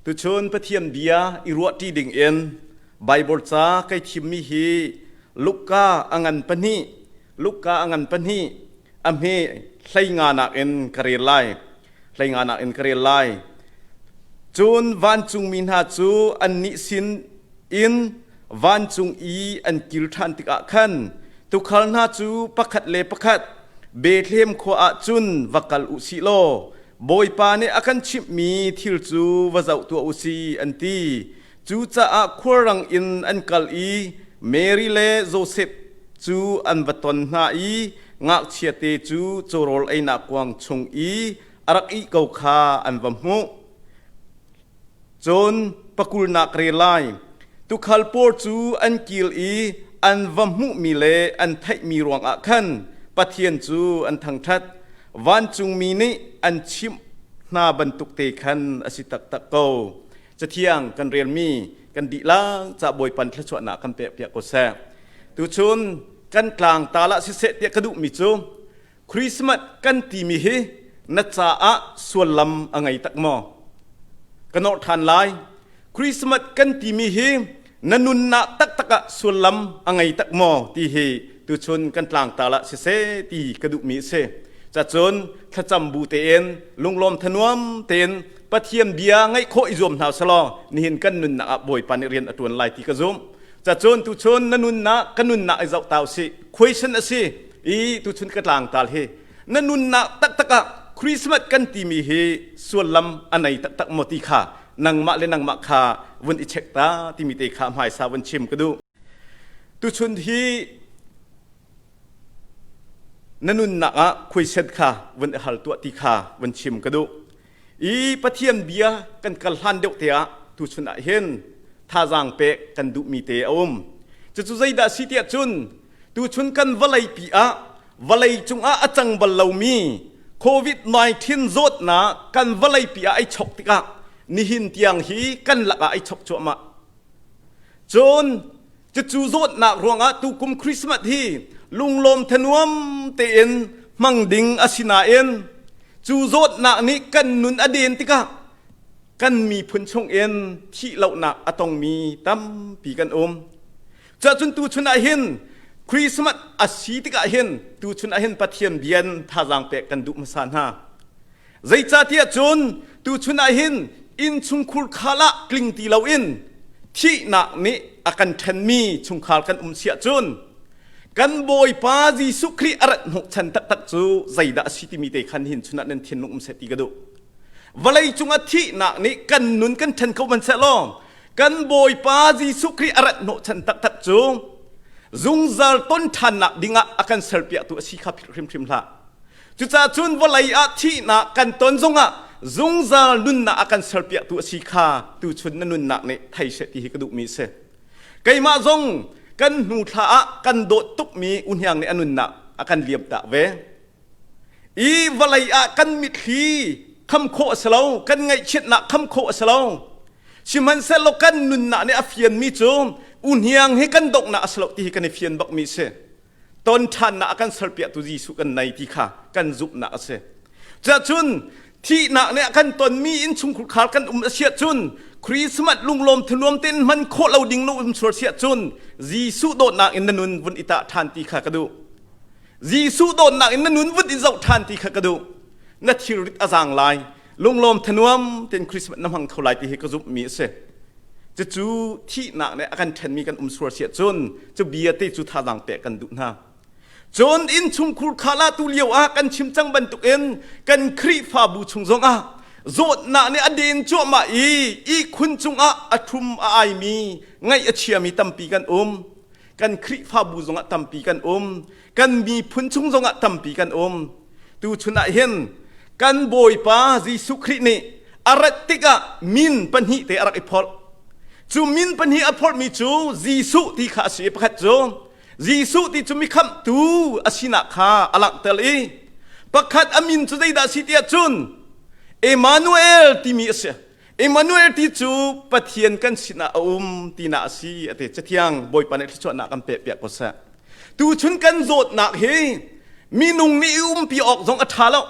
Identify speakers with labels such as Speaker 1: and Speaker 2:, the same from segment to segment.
Speaker 1: Tuchun Pathian bia i ruahṭi dingin Baibal ca kai thimmi hi Luka a ngan pahnih, Luka a ngan pahnih, a hme hleinga nakin ka rel lai. Hleinga nakin ka rel lai. Cun vancungmi hna cu annih sin in vancung i an kir ṭhan tikah khan tuukhal hna cu pakhat le pakhat Bethlehem khua ah cun va kal u sih law Bawipa nih a kan chimhmi thil cu va zoh tuah u sih an ti. Cucaah khualrang in an kal i Mary le Josef cu an va ton hna i ngakchiate cu cawrawl einak kuang chung i a rak ih ko kha an va hmuh. Cun pakulnak re lai. Tuukhal pawl cu an kil i an va hmuhmi le an theihmi ruangah khan Pathian cu an thangṭhat. Vancungmi nih an chimh hna bantuk te khan a si taktak ko. Cathiang kan relmi kan dihlak ca Bawipa thluachuahnak kan pekpiak ko seh. Tuchun kan tlang ta lah siseh tiah ka duhmi cu Christmas kan timi hi na caah suallam a ngei tak maw? Ka nor ṭhan lai. Christmas kan timi hi na nunnak taktak ah sullam a ngei tak maw ti hi tuchun kan tlangtar ah siseh ti ka duhmi a si. Cacun thlacam bu tein lunglawm thanuam tein Pathian bia ngaih khawh i zuam hna selaw nihin kan nunnak ah Bawipa nih rian a ṭuan lai ti ka zumh. Cacun tuchun na nunnak ka nunnak i zoh ta usih. Question a si i tuchun ka tlangtal hi na nunnak taktak ah Christmas kan timi hi sullam a nei taktak maw ti kha nangmah le nangmah kha vun i check ta timi te kha hmaisa vun chim ka duh. Tuchun hi na nunnak ah khuaiset kha vun i hal tuah ti kha vun chim ka duh. I Pathian bia kan kal hlan deuh te ah tuchun ah hin thazaang pek kan duhmi te a um. Cucu zeidah si tiah cun tuchun kan vawlei pi ah vawlei cungah a cang bal lomi COVID-19 zawtnak kan vawleipi ah ai chok tikah nihin tiang hi kan lakah ai chok cuahmah. Cun cucu zawtnak ruangah tukum Christmas hi lunglawm thanuam tein hmang ding a si nain cu zawtnak nih kan nun a den tikah kan miphun chungin thih lohnak a tongmi tampi kan um. Cuahcun tuchun ah hin Christmas a si tikah hin tuchun ah hin Pathian bian thazaang pek kan duh hmasa hna. Zeicahtiah cun tuchun ah hin innchungkhur khal ah tling ti loin thihnak nih a kan ṭhenmi chungkhar kan um siah cun kan Bawipa Jesuh Khrih a rat hnawhchan taktak cu zeidah a si timi te khan hin chun ah nan thinlung um seh ti ka duh. Vawlei cungah thihnak nih kan nun kan ṭhen kho hmanh seh law kan Bawipa Jesuh Khrih a rat hnawhchan taktak cu zungzal ton ṭhannak dingah a kan serpiaktu a si kha philh hrimhrim hlah. Cucaah cun vawlei ah thihnak kan ton zongah zungzal nunnak a kan serpiaktu a si kha tuchun na nunnak nih thei seh ti hi ka duhmi a si. Keimah zong kan hnu thla ah kan dawt tukmi u hniang nih a nunnak a kan liam tak ve. I vawlei ah kan mitthli kham khawh a si lo, kan ngaihchiatnak kham khawh a si lo. Sihmanhsehlaw kan nunnak nih a fianmi cu uhniang hi kan donghnak a si lo ti hi kan i fian bakmi a si. Ton ṭhannak a kan serpiaktu Jesuh kan nei ti kha kan zumhnak a si. Cuahcun thihnak nih a kan tonmi innchungkhar khar kan um a siah cun Christmas lunglawm thanuam tein hman khawh lo ding na um sual siah cun Jesuh dawtnak in na nun vun i tah ṭhan ti kha ka duh. Jesuh dawtnak in na nun vun i zoh ṭhan ti kha ka duh. Na thilrit a zaang lai. Lunglawm thanuam tein Christmas na hmang kho lai ti hi ka zumhmi a si. Cucu thihnak nih a kan ṭhenmi kan um sual siah cun cu bia te cu thazaang pek kan duh hna. Cun innchungkhur kha la tu lio ah kan chim cang bantukin kan Khrihfabu chung zongah zawtnak nih a den cuahmah i ihkhun cungah a ṭhum a aimi ngaih a chiami tampi kan um. Kan Khrihfabu zongah tampi kan um. Kan miphun chung zongah tampi kan um. Tuchun ah hin kan Bawipa Jesuh Khrih nih a rat tikah min pahnih te a rak i phorh. Cu min pahnih a phorhmi cu Jesuh ti kha a si i pakhat cu Jesuh ti cu mikhamhtu a sinak kha a langhter i pakhat a min cu zeidah a si tiah cun Emmanuel timi a si. Emmanuel ti cu Pathian kan sinah a um tinak a si a ti. Cathiang Bawipa nih thluachuahnak kan pekpiak ko seh. Tuchun kan zawtnak hi minung nih i umpi awk zong a ṭha lo.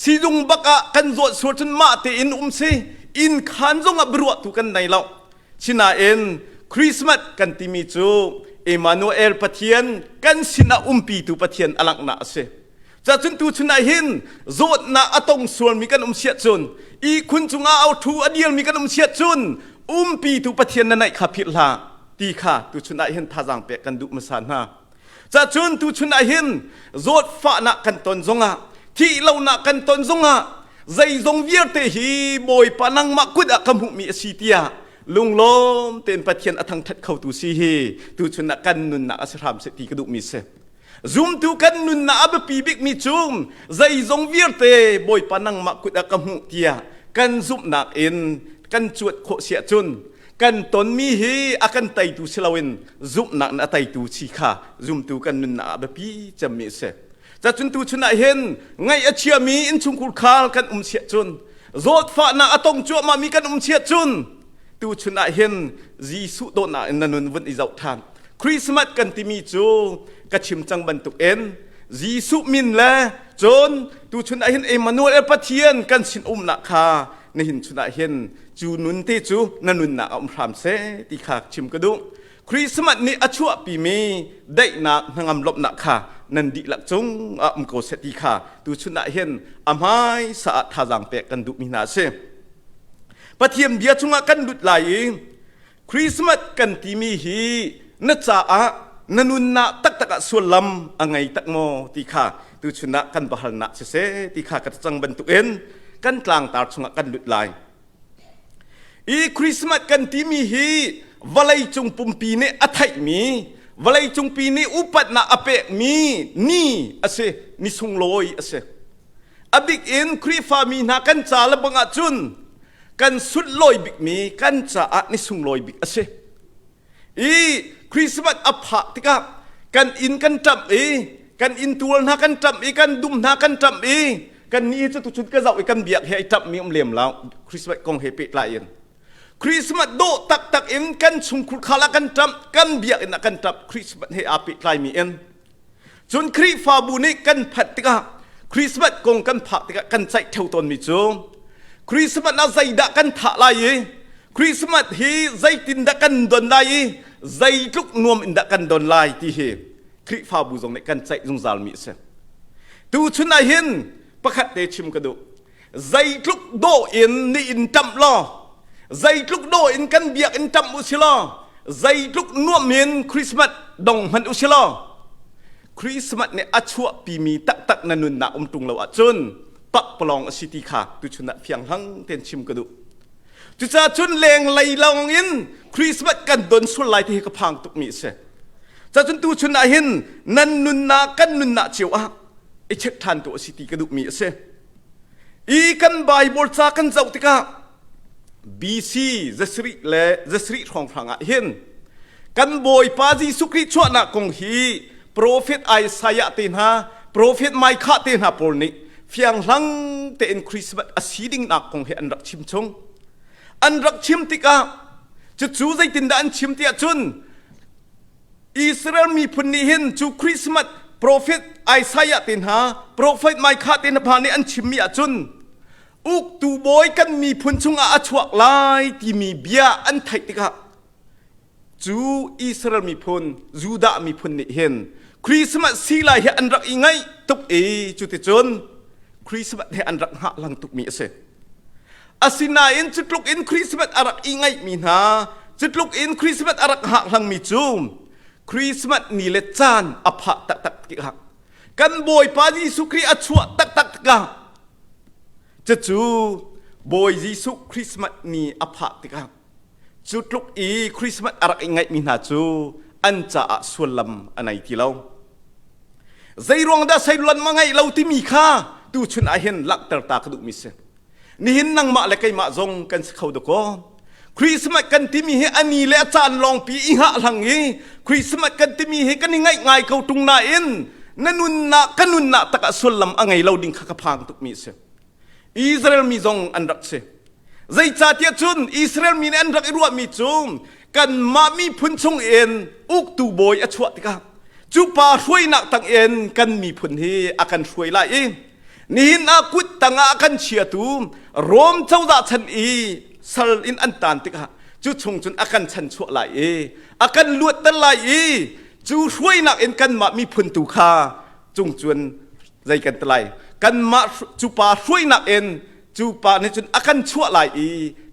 Speaker 1: Sizung bak ah kan zawt sual cun mah tein um si. Inn khaan zongah biaruahtu kan nei lo. Sinain Christmas kan timi cu Emmanuel Pathian kan sinah umpitu Pathian a langhnak a si. Cacun tuchun ah hin zawtnak a tong sualmi kan um siah cun ihkhun cungah au thu a dirmi kan um siah cun umpitu Pathian na naih kha philh hlah ti kha tuchun ah hin thazaang pek kan duh hmasa hna. Cacun tuchun ah hin zawtfahnak kan ton zongah thih lonak kan ton zongah zeizong vialte hi Bawipa nangmah kut ah ka hmuhmi a si tiah lunglawm tein Pathian a thangṭhat khotu si hi tuchun ah kan nunnak a si hram seh ti ka duhmi si. Zumtu kan nunnak a biapi bikmi cu zeizong vialte Bawipa nangmah kut ah ka hmuh tiah kan zumhnak in kan cuat khawh si ahcun kan tonmi hi a kan teitu si loin zumhnak in a teitu si kha zumtu kan nunnak ah biapi cemmi a si. Cacun tuchun ah hin ngaih a chiami innchungkhur khal kan um siah cun zawtfahnak a tong cuahmahmi kan um siah cun tuchun ah hin Jesuh dawtnak in na nun vun i zoh ṭhan. Christmas kan timi cu ka chim cang bantuk in Jesuh min le cun tuchun ah hin Emmanuel Pathian kan sin umnak kha nihin chun ah hin cu nun te cu na nunnak a um hram seh ti kha chim ka duh. Christmas nih a chuahpimi daihnak hnangam lawmhnak kha nan dihlak cung ah um ko seh ti kha tuchun ah hin a hmaisa ah thazaang pek kan duhmi hna a si. Pathian bia chungah kan lut lai i Christmas kan timi hi na caah na nunnak taktak ah sullam a ngei tak maw ti kha tuchun ah kan bahalnak siseh ti kha ka cang bantukin kan tlangtar chungah kan lut lai. I Christmas kan timi hi vawleicung pumpi nih a theihmi vawleicung pi nih upatnak a pekmi ni a si, ni sunglawi a si. A bik in Khrihfami hna kan ca le bang ahcun kan sunlawi bikmi kan caah ni sunglawi bik a si. I Christmas a phah tikah kan inn kan ṭamh i kan inn tual hna kan ṭamh i kan dum hna kan ṭamh i kan ni cu tuchun ka zoh i kan biak he ai ṭamhmi um lem lo Christmas kong he pehtlai in Christmas dawh taktak in kan chungkhur khal ah kan ṭamh kan biakinn ah kan ṭamh Christmas he aa pehtlaimi in Cun Khrihfabu nih kan phanh tikah Christmas kong kan phak tikah kan ceih theo tawnmi cu Christmas ah zeidah kan thah lai i Christmas hi zeitindah kan don lai i zeitluk nuam in dah kan don lai ti hi Khrihfabu zong nih kan ceih zungzalmi a si. Tuchun ah hin pakhat te chim ka duh. Zeitluk dawh in ni in ṭamh law zeitluk dawh in kan biakinn ṭamh u si law zeitluk nuam in Christmas dong hmanh u si law Christmas nih a chuahpimi taktak na nunnak um ṭung lo ahcun pakpalawng a si ti kha tuchun ah fianghlang tein chim ka duh. Cucaah cun lenglei lawng in Christmas kan don sual lai ti hi ka phang tukmi a si. Cacun tuchun ah hin nan nunnak kan nunnak cio ah i check ṭhan tu a si ti ka duhmi a si. I kan Bible ca kan zoh tikah BC zasarih le zasarih hrawnghrang ah hin kan Bawipa Jesuh Khrih chuahnak kong hi Prophet Isaiah te hna, Prophet Micah te hna pawl nih fianghlang tein Christmas a si dingnak kong hi an rak chim chung. An rak chim tikah cucu zeitindah an chim tiah cun Israel miphun nih hin cu Christmas prophet Isaiah te hna, prophet Micah te hna nih an chimmi ahcun uktu bawi kan miphun chungah a chuak lai timi bia an theih tikah cu Israel miphun Judah miphun nih hin Christmas si lai hi an rak i ngaih tuk i cuticun Christmas he an rak hngahhlang tukmi a si. Asinain cutluk in Christmas a rak i ngaihmi hna, cutluk in Christmas a rak hngahhlangmi cu Christmas ni le caan a phah taktak tikah kan Bawipa Jesuh Khrih a chuah taktak tikah cucu Bawi Jesuh Christmas ni a phah tikah cu tluk i Christmas a rak i ngaihmi hna cu an caah sullam a nei ti lo. Zeiruang dah sullam a ngeih lo timi kha tuchun ah hin langhter ta ka duhmi si. Nihin nangmah le keimah zong kan si kho dakaw. Christmas kan timi hi a ni le a caan lawngpi i hngahhlang i Christmas kan timi hi kan i ngaih ngai ko ṭung nain na nunnak ka nunnak tak ah sullam a ngei lo ding kha ka phang tukmi a si. Israel mi zong an rak si. Zeicahtiah cun Israel mi nih an rak i ruahmi cu kanmah miphun chung in uktu bawi a chuah tikah cu pa hruainak tang in kan miphun hi a kan hruai lai i. Nihin ah kut tangah a kan chiatu Rom cozah chan i sal in an taan tikah cu chung cun a kan chanchuah lai i a kan luatter lai i cu hruainak in kanmah miphun tu kha cung cun zei kan ti lai kanmah cu pa hruainak in cu pa nih cun a kan chuah lai i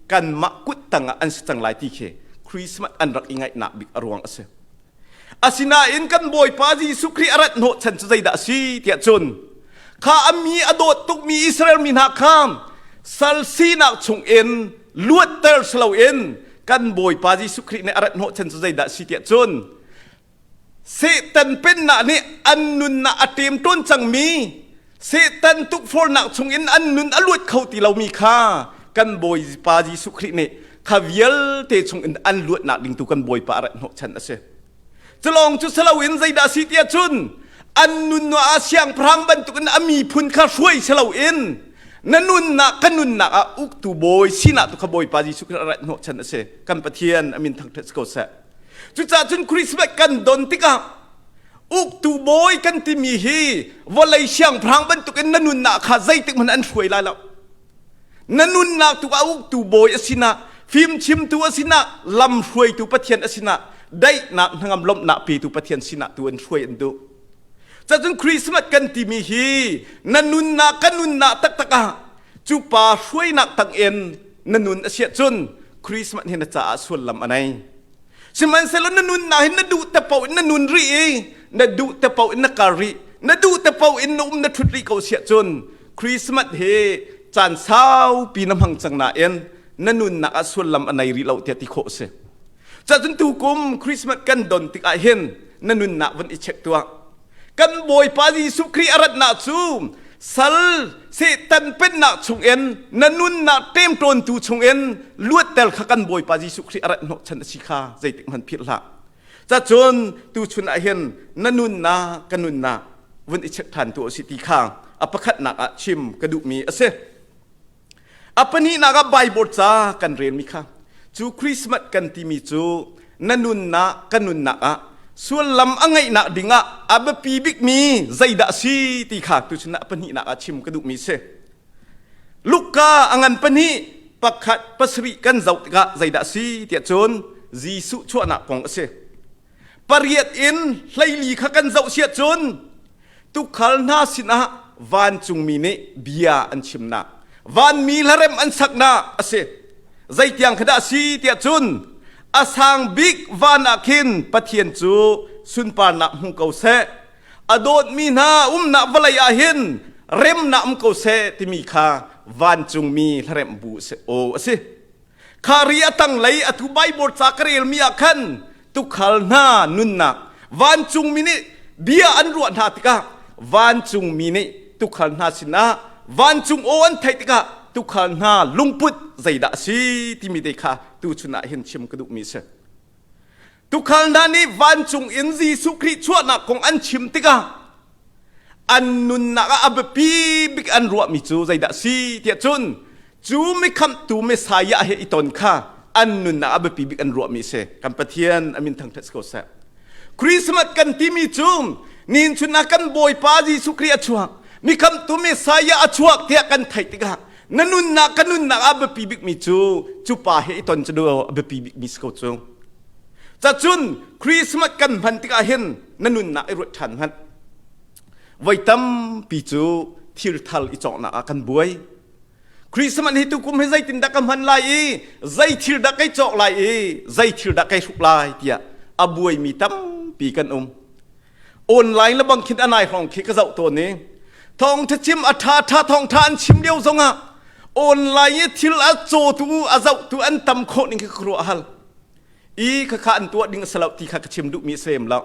Speaker 1: kanmah kut tangah an si cang lai ti khi Christmas an rak i ngaihnak bik a ruang a si. Asinain kan Bawipa Jesuh Khrih a rat hnawhchan cu zeidah a si tiah cun kha a mi a dawt tukmi Israel mi hna kha sal sinak chungin luatter si loin kan Bawipa Jesuh Khrih nih a rat hnawhchan cu zeidah a si tiah cun Satan pennak nih an nunnak a ṭemṭawn cangmi Satan tukforhnak chungin an nun a luat kho ti lomi kha kan Bawipa Jesuh Khrih nih kha vialte chungin an luatnak ding tu kan Bawipa a rat hnawhchan a si. Culawng cu siloin zeidah a si tiah cun an nun ah siangpahrang bantukin a miphun kha hruai siloin na nunnak ka nunnak ah uktu bawi sinak tu kha Bawipa Jesuh Khrih a rat hnawhchan a si. Kan Pathian a min thangṭhat si ko seh. Cucaah cun Christmas kan don tikah uktu bawi kan timi hi vawlei siangpahrang bantukin na nunnak kha zeitik hmanh an hruai lai lo. Na nunnak tu ah uktu bawi a sinah, fimchimtu a sinah, lam hruaitu Pathian a sinah, daihnak hnangam lawmhnak petu Pathian sinah tu an hruai an duh. Cacun Christmas kan timi hi na nunnak ka nunnak taktak ah cu pa hruainak tangin na nun a siah cun Christmas hi na caah sullam a nei. Sihmanhsehlaw na nunnak hin na duh te paoh in na nun rih i na duh te paoh in na kal rih, na duh te paoh in na um na ṭhut rih ko siah cun Christmas hi caan saupi na hmang cang nain na nunnak ah sullam a nei rih lo tiah ti khawh a si. Cacun tukum Christmas kan don tikah hin na nunnak vun i check tuah. Kan Bawipa Jesuh Khrih a ratnak cu sal Satan pennak chungin na nunnak ṭemṭawntu chungin luatter kha kan Bawipa Jesuh Khrih a rat hnawhchan a si kha zeitik hmanh philh hlah. Cacun tuchun ah hin na nunnak ka nunnak vun i check ṭhan tu a si ti kha a pakhatnak ah chim ka duhmi a si. A pahnihnak ah Bible ca kan relmi kha cu Christmas kan timi cu na nunnak ka nunnak ah sullam a ngeihnak dingah a biapi bikmi zeidah a si ti kha tuchun ah pahnihnak ah chim ka duhmi si. Luka a ngan pahnih pakhat pasarih kan zoh tikah zeidah a si tiah cun Jesuh chuahnak kong a si. Pariat in 14 kha kan zoh siah cun Tukhal hna sinah vancungmi nih bia an chimnak, vanmi hlarem an saknak a si. Zeitiang kha dah a si tiah cun a sang bik van ah khin Pathian cu sunparnak hmu ko seh, a dawtmi hna umnak vawlei ah hin remnak um ko seh timi kha vancungmi hlaremh bu aw a si. Kha ri a tanglei atu Bible ca ka relmi ah khan tukhal hna nunnak vancungmi nih bia an ruah hna tikah vancungmi nih tukhal hna sinah vancung aw an theih tikah tukhal hna lungput zeidah a si timi te kha tuchun ah hin chim ka duhmi a si. Tukhal hna nih vancung in Jesuh Khrih chuahnak kong an chim tikah an nunnak ah a biapi bik an ruahmi cu zeidah a si tiah cun cu mikhamhtu Messiah he i ton kha an nunnak ah biapi bik an ruahmi a si. Kan Pathian a min thangṭhat si ko seh. Christmas kan timi cu nihin chun ah kan Bawipa Jesuh Khrih a chuak, mikhamhtu Messiah a chuak tiah kan theih tikah na nunnak ka nunnak ah biapi bikmi cu cu pa he i ton cu a biapi bikmi si ko cu. Cacun Christmas kan hman tikah hin na nunnak i ruat ṭhan hmanh. Voi tampi cu thil thal i cawknak ah kan buai. Christmas hi tukum hi zeitindah ka hman lai i zei thil dah kai cawk lai i zei thil dah kai hruk lai tiah a buaimi tampi kan um. Online le bang khin a nai hrawng khi ka zoh tawn i thawngṭha chim a ṭha ṭha thawngṭha an chim lio zongah online i thil a cawtu a zohtu an tam khawh ning khi ka ruah hal. I khakha an tuah ding a si lo ti kha ka chim duhmi a si lem lo.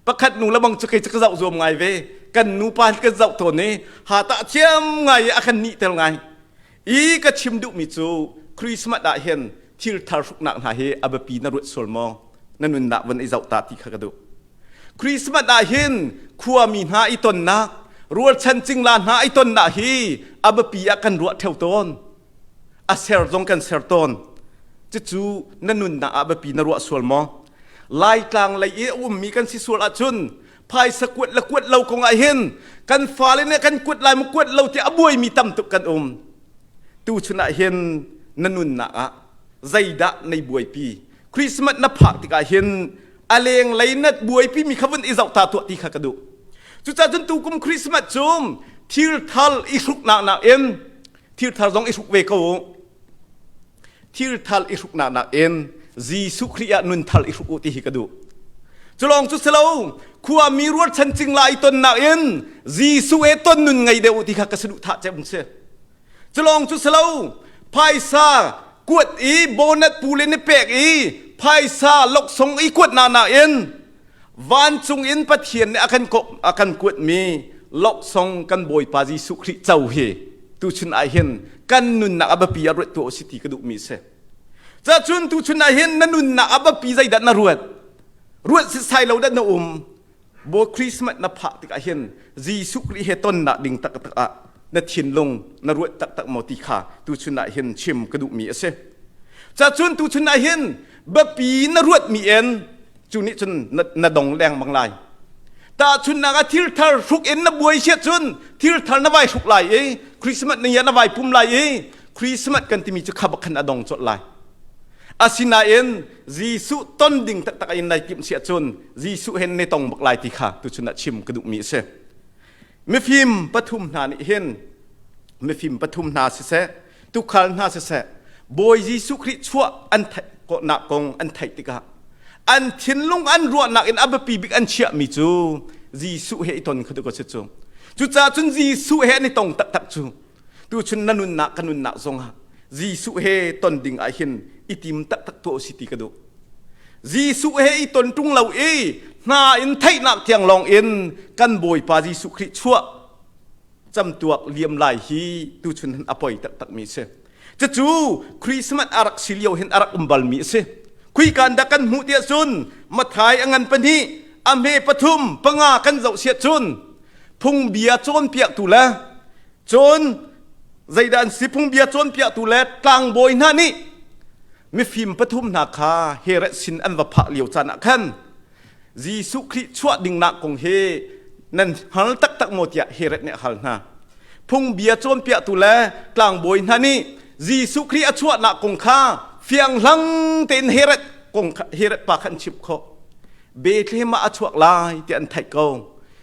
Speaker 1: Pakhat nu le bang cu kei cu ka zoh zuam ngai ve. Kan nupa hi kan zoh tawn i ha tah thiam ngai i a kan nih tel ngai. I ka chim duhmi cu Christmas ah hin thil thar hruknak hna hi a biapi na ruat sual maw? Na nunnak von i zoh ta ti kha ka duh. Christmas ah hin khuami hna i tonnak, rualchan cingla hna i tonnak hi a biapi ah kan ruah ṭheo tawn. A ser zong kan ser tawn. Cucu na nunnak ah biapi na ruah sual maw? Laitlang lei i a ummi kan si sual ahcun Phaisa kuat le kuat lo kong ah hin kan fale nih kan kuat lai maw kuat lo ti a buaimi tam tuk kan um. Tuchun ah hin na nunnak ah zeidah nei buaipi? Christmas na phak tikah hin a lenglei na buaipi mi kha vun i zoh ta tuah ti kha ka duh. Cucaah cun tukum Christmas cu thil thal i hruknak nakin thil thar zong i hruk ve ko u. Thil thal i hruknak nakin Jesuh Khrih ah nun thal i hruk u ti hi ka duh. Culawng cu si lo, khuami rualchan cingla i tonnak in Jesuh he ton nun ngei deuh u ti kha ka saduhthah cem si. Culawng cu si lo, phaisa kuat i bonus pu le ni pek i phaisa loksong i kuatnak nakin vancung in Pathian nih a kan a kan kuatmi loksong kan Bawipa Jesuh Khrih co hi tuchun ah hin kan nunnak a biapi ah ruat tuah si ti ka duhmi si. Cacun tuchun ah hin na nunnak a biapi zeidah na ruat? Ruat setsai lo dah na um? Bawi Christmas na phah tikah hin Jesuh Khrih he tonnak ding taktak ah na thinlung na ruat taktak maw ti kha tuchun ah hin chim ka duhmi a si. Cacun tuchun ah hin biapi na ruatmi in cu nih cun na dong lengmang lai. Tahchunhnak ah thil thar hruk in na buai siah cun thil thar na vai hruk lai i Christmas ni ah na vai pum lai i Christmas kan timi cu kha bak khan a dong colh lai. Asinain Jesuh ton ding taktak in nai timh siah cun Jesuh he ne tong bak lai ti kha tuchun ah chim ka duhmi a si. Mifim pathum hna nih hin mifim pathum hna siseh tukhal hna siseh Bawi Jesuh Khrih chuah an theih nak kong an theih tikah an thinlung an ruahnak in a biapi bik an chiahmi cu Jesuh he i ton kha tu si cu. Cucaah cun Jesuh he an i tong taktak cu tuchun na nunnak ka nunnak zongah Jesuh he ton ding ah hin i tim taktak tuah si ti ka duh. Jesuh he i ton ṭung lo i hna in theihnak tiang lawng in kan Bawipa Jesuh Khrih chuah camtuak liam lai hi tuchun hin a poi taktakmi si. Cucu Christmas a rak si lio hin a rak um balmi a si. Khuikan dah kan hmuh tiah cun Mathai a ngan pahnih a hme pathum panga kan zoh siah cun phungbia cawnpiaktu le Cun zeidah an si phungbia cawnpiaktu le tlangbawi hna nih mifim pathum hna kha Herod sin an va phak lio caan ah khan Jesuh Khrih chuah dingnak kong hi nan hngal taktak maw tiah Herod nih a hal hna. Phungbia cawnpiaktu le tlangbawi hna nih Jesuh Khrih a chuahnak kong kha fianghlang tein Herod kong kha Herod pa kha an chimh khawh. Bethlehem ah a chuak lai tiah an theih ko.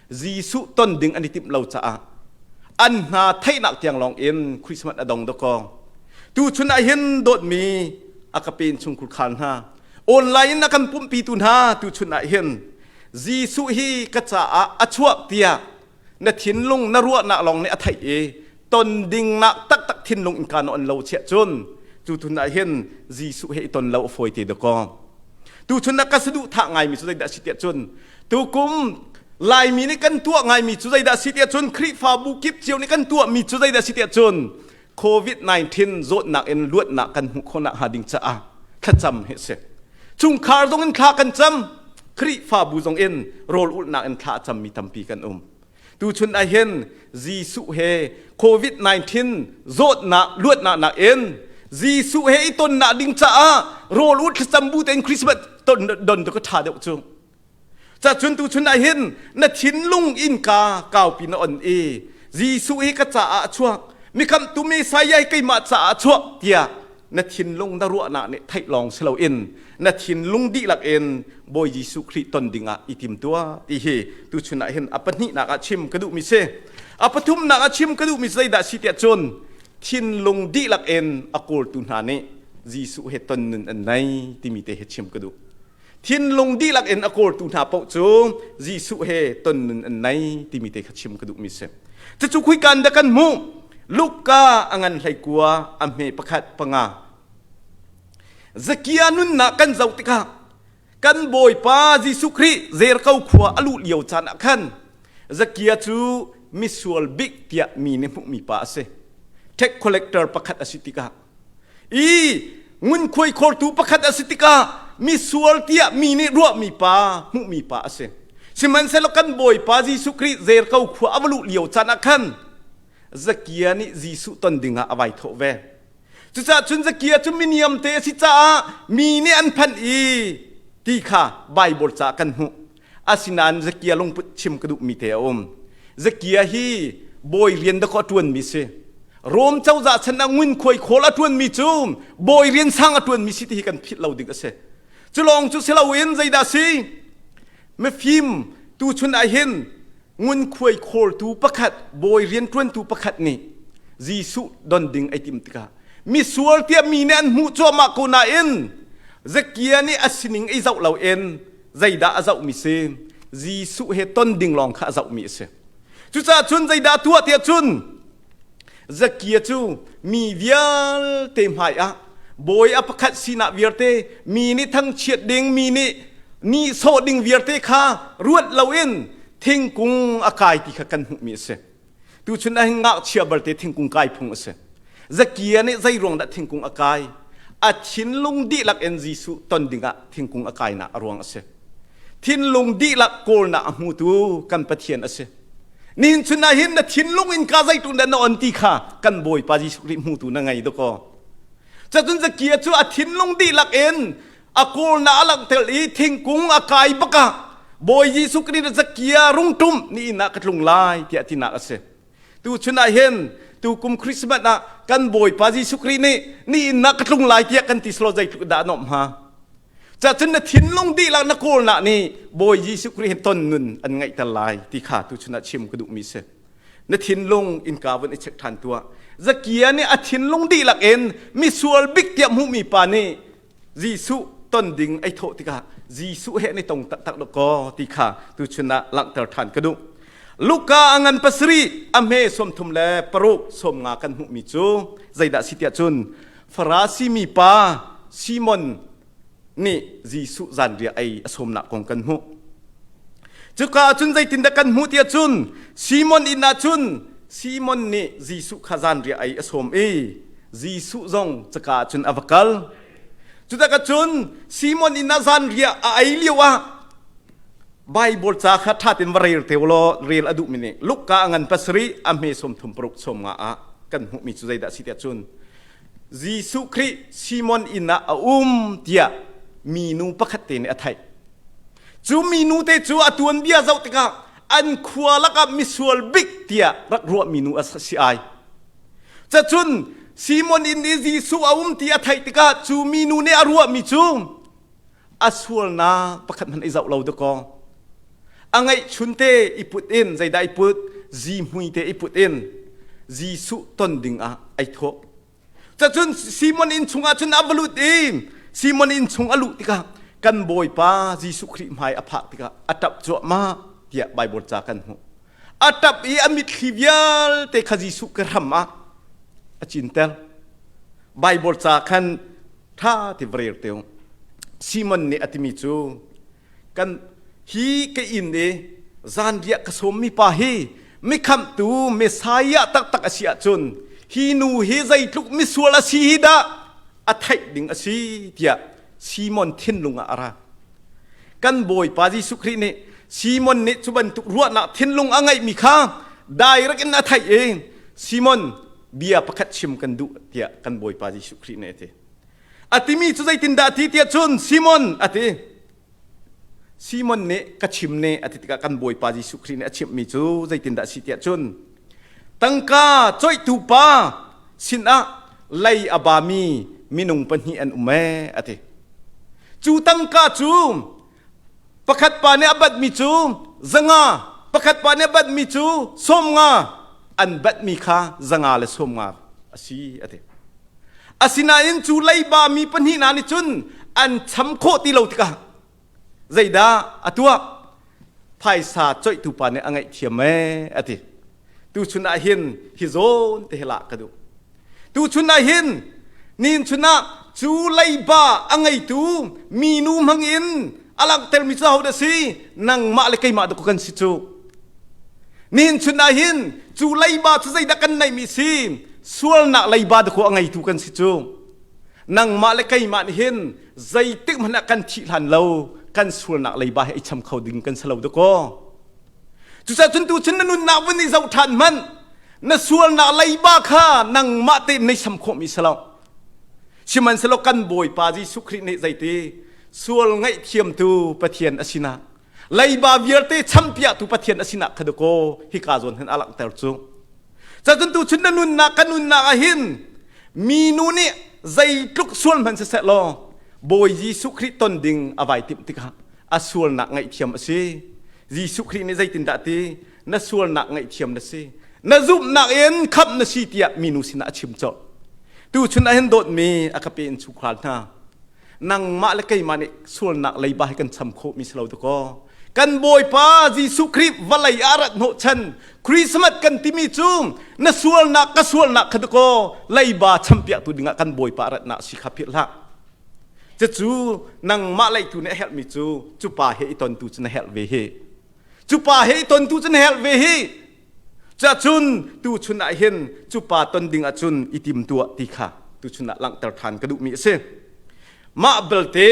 Speaker 1: Jesuh ton ding an i timh lo caah an hna theihnak tiang lawng in Christmas a dong dakaw. Tuchun ah hin dawtmi a ka pen chungkhur khal hna online in a kan pumhpitu hna tuchun ah hin Jesuh hi ka caah a chuak tiah na thinlung na ruahnak lawng nih a theih i ton dingnak taktak thinlung in kaan on lo chiah cun cu tun ah hin Jesuh he i ton lo a fawi te dakaw. Tuchun ah ka saduhthah ngaimi cu zeidah a si tiah cun tukum Laimi nih kan tuah ngaimi cu zeidah a si tiah cun Khrihfabu kip cio nih kan tuahmi cu zeidah a si tiah cun COVID-19 zawtnak in luatnak kan hmuh khawhnak hnga ding caah thlacam hi a si. Chungkhar zong in thla kan cam, Khrihfabu zong in rawl ulhnak in thla a cammi tampi kan um. Tuchun ah hin Jesuh he COVID-19 zawtnak luatnak nakin Jesuh he i tonnak ding caah rawl ulh thlacam bu tein Christmas ton don tu ka ṭha deuh cu. Cacun tuchun ah hin na thinlung innka kaupi na on i Jesuh hi ka caah a chuak mikhamhtu Messiah hi keimah caah a chuak tiah na thinlung na ruahnak nih theih lawng si loin na thinlung dihlak in Bawi Jesuh Khrih ton dingah i tim tuah ti hi tuchun ah hin a pahnihnak ah chim ka duhmi si. A pathumnak ah chim ka duhmi zeidah si tiah cun thinlung dihlak in a kawltu hna nih Jesuh he ton nun an nei timi te hi chim ka duh. Thinlung dihlak in a kawltu hna paoh cu Jesuh he ton nun an nei timi te kha chim ka duhmi si. Cucu khuikan dah kan hmuh? Luka a ngan hleikua a hme pakhat panga. Zakia nunnak kan zoh tikah kan Bawipa Jesuh Khrih Jericho khua a luh lio caan ah khan Zakia cu misual bik tiah mi nih hmuhmi pa a si. Tax collector pakhat a si tikah i ngunkhuai khawrtu pakhat a si tikah misual tiah mi nih ruahmi pa hmuhmi pa a si. Sihmanhsehlaw kan Bawipa Jesuh Khrih Jericho khua a va luh lio caan ah khan Zakia nih Jesuh ton dingah a vai thawh ve. Cucaah cun Zakia cu miniam te a si caah mi nih an phanh i ti kha Baibal caah kan hmuh. Asinain Zakia lungput chim ka duhmi te a um. Zakia hi bawi rian dakaw a ṭuanmi si. Rom cozah chan ah ngunkhuai khawl a ṭuanmi cu bawi rian sang a ṭuanmi si ti hi kan philh lo ding a si. Cu lawng cu si loin zeidah si? Mifim tuchun ah hin ngunkhuai khawltu pakhat bawi rianṭuantu pakhat nih Jesuh don ding ai tim tikah misual tiah mi nih an hmuh cuahmah ko nain Zakia nih a sining i zoh loin zeidah a zohmi si? Jesuh he ton ding lawng kha a zohmi a si. Cucaah cun zeidah tuah tiah cun Zakia cu mi vialte hmai ah bawi a pakhat sinak vialte mi nih thangchiat ding mi nih nihsawh ding vialte kha ruat loin thingkung a kai ti kha kan hmuhmi a si. Tuchun ah hin ngakchia balte thingkung kai phung a si. Zakia nih zei ruang dah thingkung a kai? A thinlung dihlak in Jesuh ton dingah thingkung a kainak a ruang a si. Thinlung dihlak kawlnak a hmutu kan Pathian a si. Nihin chun ah hin na thinlung in ka zeitu dah na on ti kha kan Bawipa Jesuh Khrih hmutu na ngei dakaw. Cacun Zakia cu a thinlung dihlak in a kawlnak a langhter i thingkung a kai bakah Bawi Jesuh Khrih nih Zakia rungtum ni inn ah ka tlung lai tiah tinak a si. Tu chun ah hin tu kum Christmas ah kan Bawipa Jesuh Khrih nih ni inn ah ka tlung lai tiah kan ti selaw zeitluk dah a nuamh hnga. Cacun na thinlung dihlak na kawlnak nih Bawi Jesuh Khrih he ton nun an ngeihter lai ti kha tuchun ah chim ka duhmi si. Na thinlung innka vun i check ṭhan tuah. Zakia nih a thinlung dihlak in misual bik tiah hmuhmi pa nih Jesuh ton ding ai thawh tikah Jesuh he an i tong taktak dawkaw ti kha tuchun ah langhter ṭhan ka duh. Luka a ngan pasarih a hme 36 90 kan hmuhmi cu zeidah si tiah cun Farasi mi pa Simon nih Jesuh zanriah ei a sawmnak kong kan hmuh. Cuka ah cun zeitindah kan hmuh tiah cun Simon inn ah cun Simon nih Jesuh kha zanriah ei a sawm i Jesuh zong cuka ah cun a va kal. Cutakah cun Simon inn ah zanriah a ei lio ah Bible ca kha ṭha tein va rel te law rel a duhmi nih Luka a ngan pasarih a hme 36 90 ah kan hmuhmi cu zeidah a si tiah cun Jesuh Khrih Simon inn ah a um tiah minu pakhat te nih a theih. Cu minu te cu a tuanbia zoh tikah an khua lakah misual bik tiah rak ruahmi nu a si ai. Cacun Simon inn i Jesuh a um ti a theih tikah cu minu nih a ruahmi cu a sualnak pakhat hmanh i zoh lo dakaw. A ngeihchun te i put in zeidah i put zihmui te i put in Jesuh ton ding ah ai thawh. Cacun Simon inn chungah cun a va lut i Simon inn chung a luh tikah kan Bawipa Jesuh Khrih hmai a phak tikah a ṭap cuahmah tiah Baibal ca kan hmuh. A ṭap i a mitthli vialte kha Jesuh ka hram ah a cinter. Baibal ca khan ṭha ti va rel te u. Simon nih a timi cu kan hi ka inn i zanriah ka sawmmi pa hi mikhamhtu Messiah taktak a si ahcun hi nu hi zeitluk misual a si hi dah a theih ding a si tiah Simon thinlung ah a ra. Kan Bawipa Jesuh Khrih nih Simon nih cu bantuk ruahnak thinlung a ngeihmi kha direct in a theih i Simon bia pakhat chim kan duh tiah kan Bawipa Jesuh Khrih nih a ti. A timi cu zeitindah a ti tiah cun Simon a ti. Simon nih ka chim ne a ti tikah kan Bawipa Jesuh Khrih nih a chimhmi cu zeitindah a si tiah cun tangka coihtu pa sinah lei a bami minung pahnih an um ee a ti. Cu tangka cu pakhat pa nih a batmi cu 500, pakhat pa nih a batmi cu 50 an batmi kha 150 a si a ti. Asinain cu leiba mi pahnih hna nih cun an cham khawh ti lo tikah zeidah a tuah? Phaisa coihtu pa nih a ngaihthiam ee a ti. Tuchun ah hin hi zawn te hi lah ka duh. Tuchun ah hin nin chun ah cu leiba a ngeitu minu hmang in a langhtermi cu ahodah si? Nangmah le keimah dah kan si cu. Nihin chun ah hin cu leiba cu zeidah kan neihmi si? Sualnak leiba dakaw a ngeitu kan si cu. Nangmah le keimah nih hin zeitik hmanh ah kan thih hlan lo kan sualnak leiba hi ei cham kho ding kan si lo dakaw. Cucaah cun tuchun na nunnak vun i zoh ṭhan hmanh na sualnak leiba kha nangmah tein nei sam khawhmi si lo. Sihmanhsehlaw kan Bawipa Jesuh Khrih nih zeiti sual ngaihthiamtu Pathian a sinak. Leiba vialte champiahtu Pathian a sinak kha dakaw hika zawn hin a langhter cu. Cacun tu chun na nunnak kan nunnak ah hin minu nih zeitluk sual hmanh siseh law Bawi Jesuh Khrih ton ding a vai timh tikah a sualnak ngaihthiam a si. Jesuh Khrih nih zeitindah ti na sualnak ngaihthiam na si. Na zumhnak in khamh na si tiah minu sinah a chim colh. Tuchun ah hin dawtmi a ka pe in chungkhar hna nangmah le keimah nih sualnak leiba hi kan cham khawhmi si lo dakaw. Kan Bawipa Jesuh Khrih vawlei ah rat hnawhchan Christmas kan timi cu na sualnak ka sualnak kha dakaw leiba champiaktu dingah kan Bawipa ratnak si kha philh hlah. Cucu nangmah leitu nih a herhmi cu cu pa he i tontu cu na herh ve hi. Cu pa he i tontu cu na herh ve hi. Cacun tuchun ah hin cu pa ton ding ahcun i tim tuah ti kha tuchun ah langhter ṭhan ka duhmi a si. Mah belte,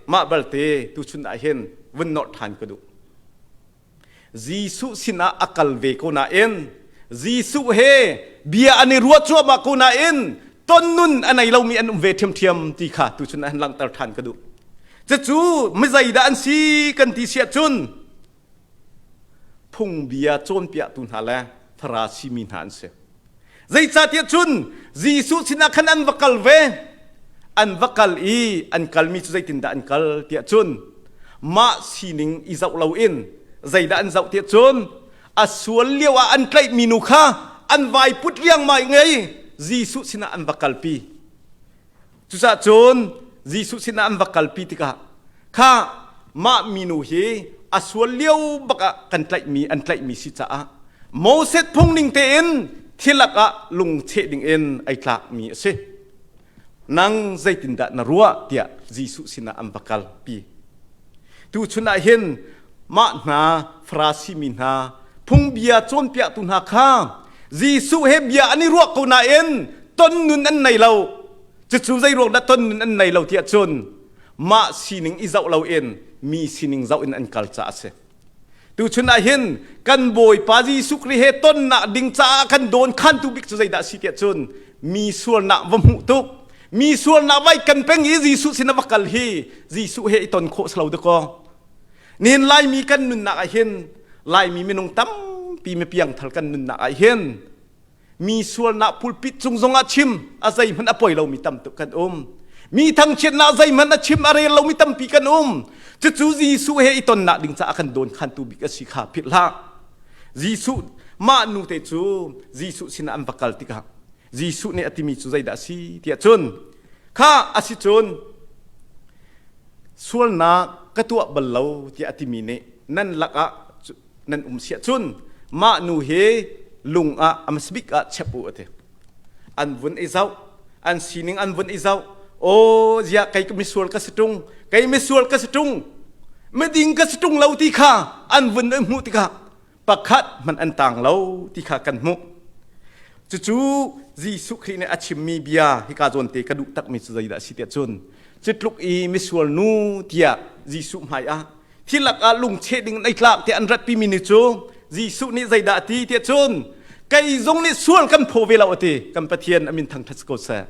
Speaker 1: mah belte tuchun ah hin vun nolh ṭhan ka duh. Jesuh sinah a kal ve ko nain Jesuh he bia an i ruah cuahmah ko nain ton nun a nei lomi an um ve ṭhiamṭhiam ti kha tuchun ah hin langhter ṭhan ka duh. Cucu mizeidah an si kan ti si ahcun phungbia cawnpiaktu hna le Farasi mi hna an si. Zeicahtiah cun Jesuh sinah khan an va kal ve. An va kal i an kalmi cu zeitindah an kal tiah cun mah sining i zoh loin zeidah an zoh tiah cun a sual lio ah an tlaihmi nu kha an vai put riangmang ngei Jesuh sinah an va kalpi. Cucaah cun Jesuh sinah an va kalpi tikah kha mah minu hi a sual lio bak ah kan tlaihmi an tlaihmi si caah Moses phung ning tein thilak ah lungcheh ding in ai tlakmi a si. Nang zeitindah na ruah tiah Jesuh sinah an va kalpi. Tuchun ah hin mah hna Farasi mi hna phungbia cawnpiaktu hna kha Jesuh he bia an i ruah ko nain ton nun an nei lo. Cucu zei ruang dah ton nun an nei lo tiah cun mah sining i zoh loin mi sining zoh in an kal caah a si. Tuchun ah hin kan Bawipa Jesuh Khrih he tonnak ding caah kan dawn khantu bik cu zeidah a si tiah cun mi sualnak va hmuh tuk mi sualnak vai kan peng i Jesuh sin a va kal hi Jesuh he i ton khawh si lo dakaw. Nihin Laimi kan nunnak ah hin Laimi minung tampi mi piangthar kan nunnak ah hin mi sualnak pulpit cung zongah chim a zeihmanh a poi lomi tam tuk kan um mi thangchiatnak zeihmanh a chim a rel lomi tampi kan um cucu Jesuh he i tonnak ding caah kan dawn khantu bik a si kha philh hlah Jesuh mah nu te cu Jesuh sinah an va kal tikah Jesuh nih a timi cu zeidah a si tiah cun kha a si cun sualnak ka tuah bal lo tiah a timi nih nan lakah nan um siah cun mah nu hi lung ah a hmasabik ah chep u a ti an vun i zoh an sining an vun i zoh aw ziah kei misual ka si ṭung kei misual ka si ṭung miding ka si ṭung lo ti kha an vun i hmuh tikah pakhat hmanh an tang lo ti kha kan hmuh cucu Jesuh Khrih nih a chimmi bia hika zawn te ka duh takmi cu zeidah a si tiah cun cu tluk i misual nu tiah Jesuh hmai ah Thil lakah lungcheh ding in ei tlak tiah an ratpimi ni cu Jesuh nih zeidah a ti tiah cun kei zong nih sual kan phaw ve lo a ti. Kan Pathian a min thangṭhat si ko seh.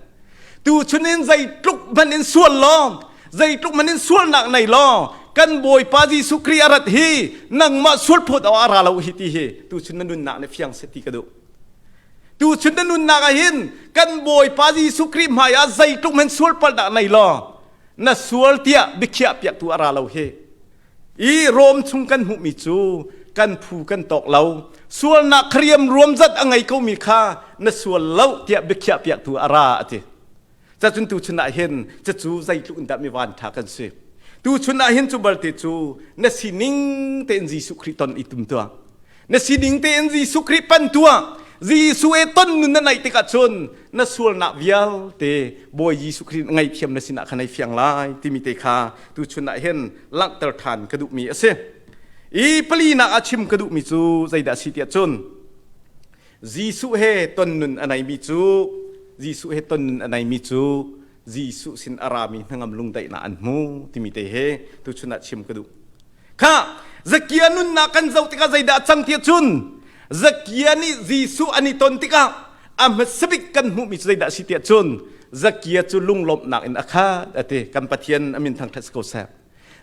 Speaker 1: Tuchun in zeitluk hmanh in sual law, zeitluk hmanh in sualnak nei law, kan Bawipa Jesuh Khrih a rat hi nangmah sual phawt awk a ra lo hi ti hi tuchun na nunnak nih fiang seh ti ka duh. Tuchun na nunnak ah hin kan Bawipa Jesuh Khrih hmai ah zeitluk hmanh sual palhnak nei law, na sual tiah biakhiah piaktu a ra lo hi i Rom chung kan hmuhmi cu kan phu kan tawk lo sualnak khariam ruam zat a ngei komi kha na sual lo tiah biakhiah piaktu a ra a ti cacun tuchun ah hin cucu zeitluk in dah mi van ṭha kan si tuchun ah hin cu balte cu na sining tein Jesuh Khrih ton i tum tuah Na sining tein Jesuh Khrih pan tuah. Jesuh he ton nun na neih tikah cun na sualnak vialte Bawi Jesuh Khrih ngaihthiam na sinah khan ei fiang lai timi te kha tuchun ah hin langhter ṭhan ka duhmi a si. I palinak ah chim ka duhmi cu zeidah a si tiah cun Jesuh he ton nun a neimi cu Jesuh he ton nun a neimi cu Jesuh sin a rami hnangam lungdaihnak an hmu timi te he tuchun ah chim ka duh. Kha Zakia nunnak kan zoh tikah zeidah a cang tiah cun Zakia nih Jesuh an i ton tikah a hmasabik kan hmuhmi cu zeidah a si tiah cun Zakia cu lunglawmhnak in a khat a ti. Kan Pathian a min thangṭhat si ko seh.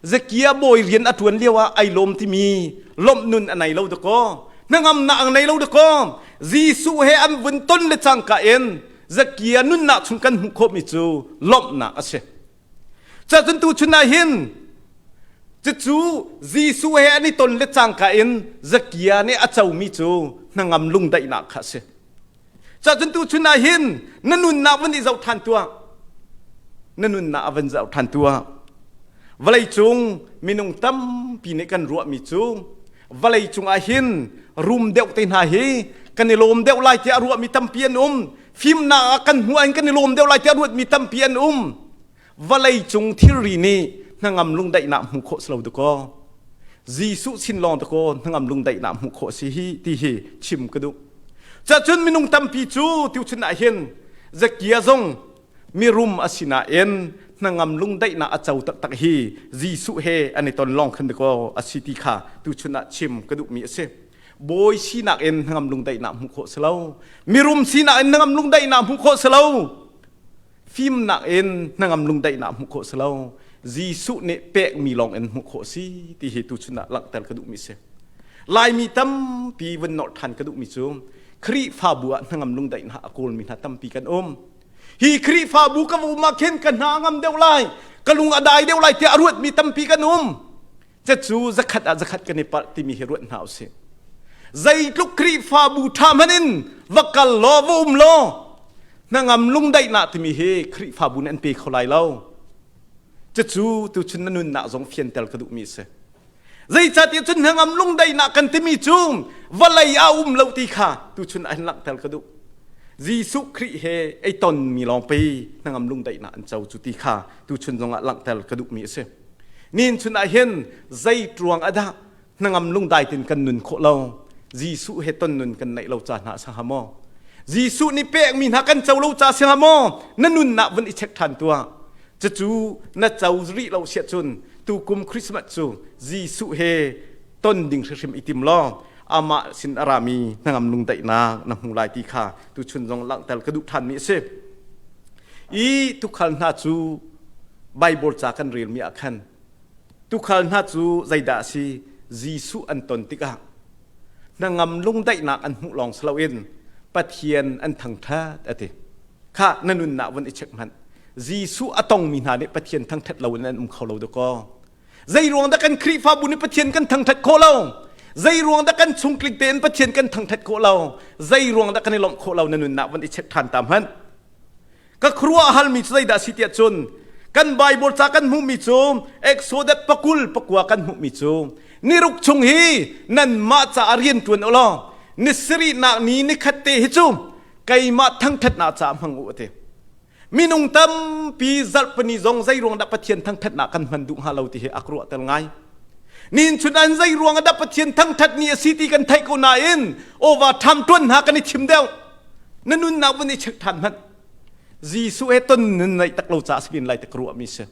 Speaker 1: Zakia bawi rian a ṭuan lio ah ai lawm timi lawmh nun a nei lo dakaw. Hnangamnak a nei lo dakaw. Jesuh he an vun ton le cangka in Zakia nunnak chung kan hmuh khawhmi cu lawmhnak a si. Cun tu chun ah hin cucu Jesuh he an i ton le cangka in Zakia nih a comi cu hnangam lungdaihnak kha a si. Cun tu chun ah hin na nunnak van i zoh ṭhan tuah. Na nunnak a van zoh ṭhan tuah. Vawlei cung minung tampi nih kan ruahmi cu vawlei cung ah hin rum deuh te hna hi kan i lawm deuh lai tiah a ruahmi tampi an um. Fimnak ah kan hmuh ah kan i lawm deuh lai tiah a ruatmi tampi an um. Vawlei cung thilri nih hnangam lungdaihnak hmuh khawh si lo dakaw. Jesuh sin lawng dakaw hnangam lungdaihnak hmuh khawh si hi ti hi chim ka duh. Cacun minung tampi cu tuchun ah hin Zakia zong mirum a si nain hnangam lungdaihnak a co taktak hi Jesuh he an i ton lawng khan dakaw a si ti kha tuchun ah chim ka duhmi a si. Bawi sinak in hnangam lungdaihnak hmuh khawh si lo. Mirum sinak in hnangam lungdaihnak hmuh khawh si lo. Fimnak in hnangam lungdaihnak hmuh khawh si lo. Jesuh nih pekmi lawng in hmuh khawh si ti hi tuchun ah langhter ka duhmi si. Laimi tampi vun nolh ṭhan ka duhmi cu Khrihfabu ah hnangam lungdaihnak a kawlmi hna tampi kan um. Hi Khrihfabu ka va um ah khin ka hna a ngam deuh lai, ka lung a dai deuh lai tiah a ruatmi tampi kan um. Cucu zakhat ah zakhat kan i palh timi hi ruat hna usih. Zeitluk Khrihfabu ṭha hmanh in va kal law va um law hnangam lungdaihnak timi hi Khrihfabu nih an pe kho lai lo. Cucu tuchun na nunnak zong fianter ka duhmi a si. Zeicahtiah cun hnangam lungdaihnak kan timi cu vawlei ah um lo ti kha tuchun ah hin langhter ka duh. Jesuh Khrih he ei tonmi lawng pei hnangam lungdaihnak an co cu ti kha tuchun zongah langhter ka duhmi a si. Nin chun ah hin zei ruang ah dah hnangam lungdai tin kan nun khawh lo? Jesuh he ton nun kan neih lo ca hna a si hnga maw? Jesuh nih pekmi hna kan co lo ca si hnga maw? Na nunnak vun i check ṭhan tuah. Cucu na co rih lo siah cun tukum Christmas cu Jesuh he ton ding hrimhrim i tim law amah sin a rami hnangam lungdaihnak na hmu lai ti kha tuchun zong langhter ka duh ṭhanmi a si. I tukhal hna cu Baibal ca kan relmi ah khan tukhal hna cu zeidah a si? Jesuh an ton tikah hnangam lungdaihnak an hmuh lawng si loin Pathian an thangṭhat a ti. Kha na nunnak vun i check hmanh. Jesuh a tongmi hna nih Pathian thangṭhat loin an um kho lo dakaw. Zei ruang dah kan Khrihfabu nih Pathian kan thangṭhat khawh lo? Zei ruang dah kan chungtling tein Pathian kan thangṭhat khawh lo? Zei ruang dah kan i lawmh khawh lo na nunnak vun i check ṭhan ta hmanh. Ka khuaruah halmi cu zeidah a si tiah cun kan Bible ca kan hmuhmi cu Exodus pakul pakua kan hmuhmi cu niruk chung hi nanmah caah rian ṭuan u law ni sarihnak ni nikhat te hi cu keimah thangṭhatnak caah hmang u a ti. Minung tampi zarhpini zong zei ruang dah Pathian thangṭhatnak kan hman duh hnga lo ti hi a ka ruahter ngai. Nin chun an zei ruang dah Pathian thangṭhat ni a si ti kan theih ko nain awva ṭham ṭuan hna kan i thim deuh. Na nunnak vun i check ṭhan hmanh. Jesuh he ton nun neih tak lo caah si lai ti ka ruahmi si.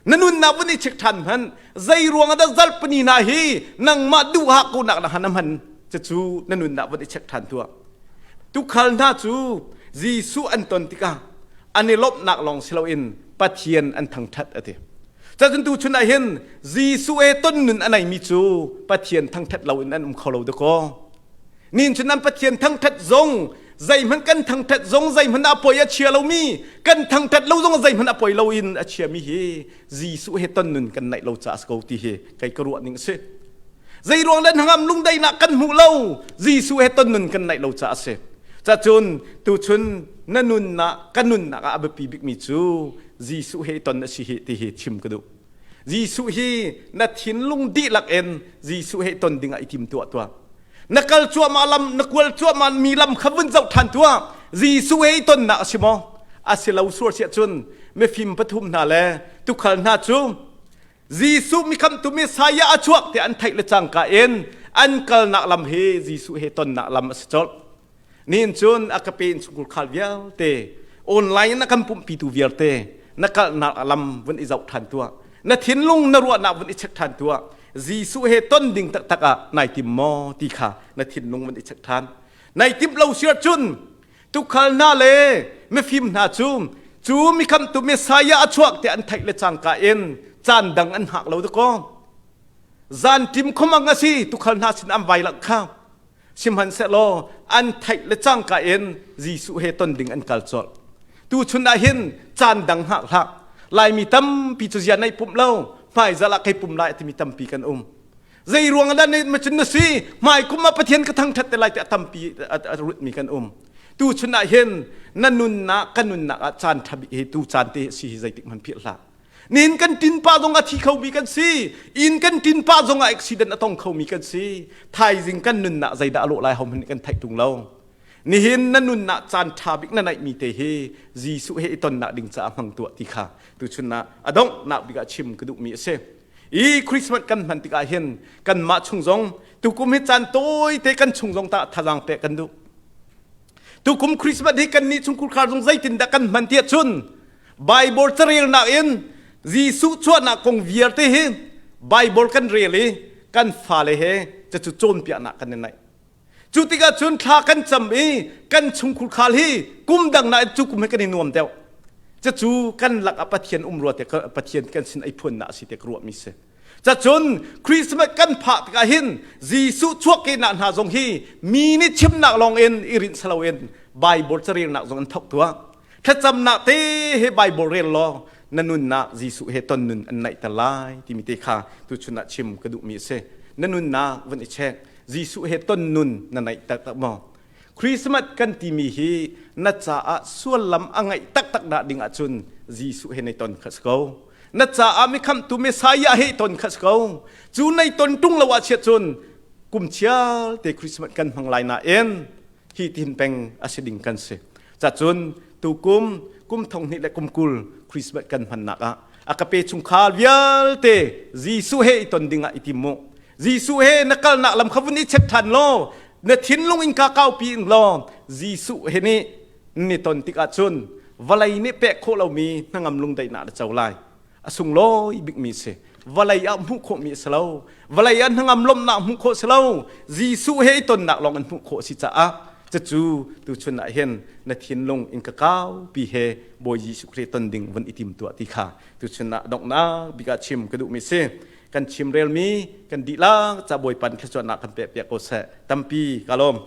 Speaker 1: Na nunnak vun i check ṭhan hmanh. Zei ruang dah zarhpini hna hi nangmah duh hak ko nak na han hman cucu na nunnak vun i check ṭhan tuah. Tukhal hna cu Jesuh an ton tikah an i lawmhnak lawng si loin Pathian an thangṭhat a ti. Cun tu chun ah hin Jesuh he ton nun a neimi cu Pathian thangṭhat loin an um kho lo dakaw. Nin cun an Pathian thangṭhat zong zeihmanh kan thangṭhat zong zeihmanh a poi a chia lomi kan thangṭhat lo zong zeihmanh a poi loin a chiami hi Jesuh he ton nun kan neih lo caah a si ko ti hi kei ka ruah ning a si. Zei ruang le hnangam lungdaihnak kan hmuh lo Jesuh he ton nun kan neih lo caah a si. Cacun tuchun na nunnak ka nunnak ah a biapi bikmi cu Jesuh he ton a si hi ti hi chim ka duh. Jesuh hi na thinlung dihlak in Jesuh he ton dingah i tim tuah tuah. Na kal cuahmah lam, na kual cuahmah mi lam kha vun zoh ṭhan tuah. Jesuh he i tonnak a si maw? A si lo sual siah cun mifim pathum hna le tukhal hna cu Jesuh mikhamtu Messiah a chuak tiah an theih le cangka in an kalnak lam hi Jesuh he tonnak lam a si colh. Nihin cun a ka pe in chungkhur khal vialte online in a kan pumhpitu vialte na kalnak lam vun i zoh ṭhan tuah. Na thinlung na ruahnak vun i check ṭhan tuah. Jesuh he ton ding taktak ah nai tim maw ti kha na thinlung vun i check ṭhan. Nai timh lo siar cun tukhal hna le mifim hna cu cu mikhamtu Messiah a chuak tiah an theih le cangka in Caan dang an hngak lo dakaw. Zan tim khomang a si tukhal hna sin an vai lak kha. Sihmanhsehlaw an theih le cangka in Jesuh he ton ding an kal colh. Tuchun ah hin caan dang hngak hlah. Laimi tampi cu zia nei pumh lo, hmaizal ah kei pum lai timi tampi kan um. Zei ruang dah ne macun na si hmai kum ah Pathian ka thangthat te lai tiah tampi a rutmi kan um. Tuchun ah hin na nunnak kan nunnak ah caan ṭha bik hi tu caan te si hi zeitik hmanh philh hlah. Nin kan tin pa zong a thi khomi kan si. Inn kan tin pa zong ah accident a tong khomi kan si. Thaizing kan nunnak zeidah a lawh lai ho hmanh kan theih tung lo. Nihin na nunnak caan ṭha bik na neihmi te hi Jesuh he i tonnak ding caah hmang tuah ti kha tuchun ah a donghnak bik ah chim ka duhmi a si. I Christmas kan hman tikah hin kanmah chung zong tukum hi caan tawite kan chung zong tah thazaang pek kan duh. Tukum Christmas hi kannih chungkhar zong zeitindah kan hman tiah cun Bible carelnak in Jesuh chuahnak kong vialte hi Bible kan rel i kan fale he cucu cawnpiaknak kan i naih. Cu tikah cun thla kan cam i kan chungkhur khal hi kum dang nain cu kum hi kan i nuam deuh. Cucu kan lakah Pathian um rua te Pathian kan sin ei phuannak a si te ka ruahmi si. Cacun Christmas kan phah tikah hin Jesuh chuahkehnak hna zong hi mi nih chimnak lawng in i rinh saloin Bible carelnak zong an thok tuah. Thlacamnak te he Bible rel law na nunnak Jesuh he ton nun an naihter lai timi te kha tuchun ah chim ka duhmi a si. Na nunnak vun i check. Jesuh he ton nun na naih taktak maw? Christmas kan timi hi na caah suallam a ngeih taktak dah ding ahcun Jesuh he nei ton kha si ko. Na caah mikhamhtu Messiah he ton kha si ko. Cu nei ton ṭung lo ah chiah cun kum chial te Christmas kan hmang lai nain hi tin peng a si ding kan si. Cacun tukum kum thong hnih le kum 20 Christmas kan hmannak ah a ka pe chungkhar vialte Jesuh he i ton ding ah i tim mu. Jesuh he na kalnak lam kha vun i check ṭhan law na thinlung in ka kaupi in law Jesuh he nih ni ton tikah cun vawlei nih pek khawh lomi hnangam lungdaihnak na co lai. A sunglawi bikmi si. Vawlei ah hmuh khawhmi a si lo. Vawlei ah hnangam lawmhnak hmuh khawh si lo. Jesuh he i tonnak lawng in hmuh khawh a si caah cucu tuchun ah hin na thinlung in ka kaupi he Bawi Jesuh Khrih ton ding vun i tim tuah ti kha tuchun ah donghnak bik ah chim ka duhmi si. Kan chimrelmi kan dihlak ca Bawipa nih thluachuahnak kan pek piak ko seh. Tampi ka lawm.